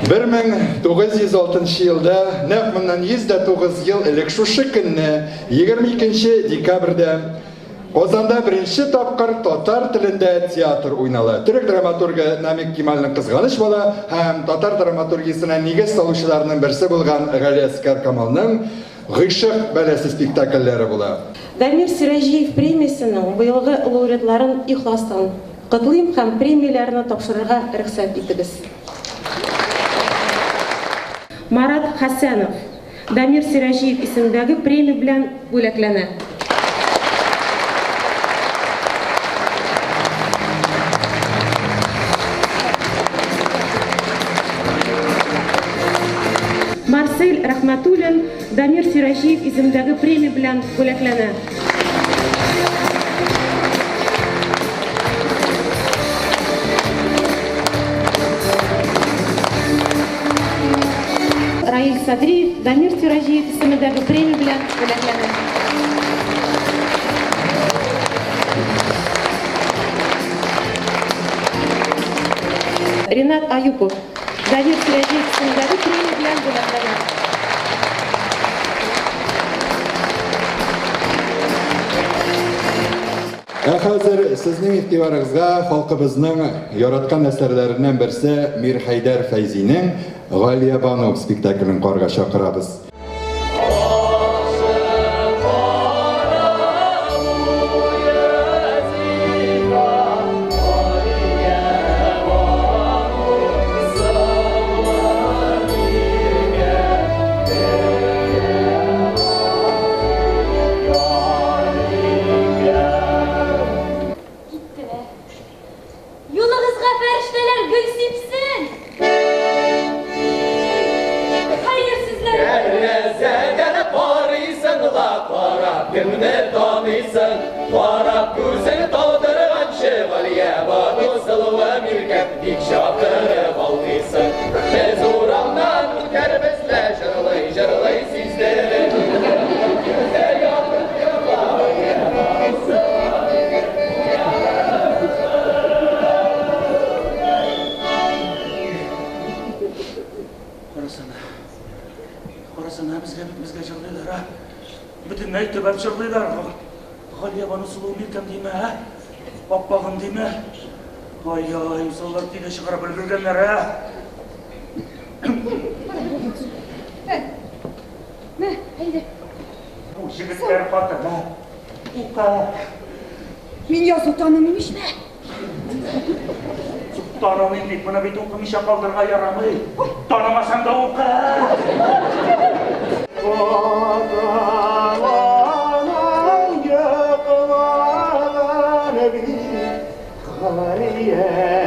1906 елда, нәкъ моннан 109 ел элек шушы көнне, 22 декабрьдә Казанда беренче тапкыр татар телендә театр уйнала. Төрек драматургы Намик Кемальның Кызганыч бала һәм татар драматургиясенә нигез салучыларның берсе булган Галиәсгар Камалның Гыйшык бәласе спектакльләре була. Дамир Сираҗиев премиясенең быелгы лауреатларын ихластан котлыйм һәм премияләрне тапшырырга рөхсәт итегез. Марат Хәсәнов Дамир Сираҗиев исемендәге премия белән бүләкләнә. Марсель Рәхмәтуллин Дамир Сираҗиев исемендәге премия белән бүләкләнә. Раил Садриев Дамир Сираҗиев исемендәге премия белән бүләкләнә. Ренат Аюпов Дамир Сираҗиев исемендәге премия белән бүләкләнә. Ә хәзер сезнең игътибарыгызга халкыбызның яраткан әсәрләреннән берсе Мирхәйдәр Фәйзинең Галиябану спектаклен карарга чакырабыз. Киттеләр. Юлыгызга фәрештәләр гөл сипсен! Хәерсезләр! Тәрәзәдән карыйсың ла, карап кемне таныйсың? Карап күзең талдырганчы, Галиябану сылуы миркәм, ник чакырып алмыйсың? Без урамнан үтәрбез лә, җырлый-җырлый сиздереп. Күздә ятып йокла, Галиябану сылуы Карасана. Карасана, безгә бит безгә җырлыйлар, а? Бөтенләй төбәп җырлыйлар. Галиябану сылу микән димә, ә? Аппагым димә. Ай-ай, усаллар тиле чыгарып өлгергәннәр, ә? Мә, әйдә. Бу егетләр хатыны. Ука. Мин язу танымыйм ич, мә. Танымыйм дип, моны бит укымыйча калдырырга ярамый. Танымасаң да укы. Аталаның йоклаган бит Галиябану.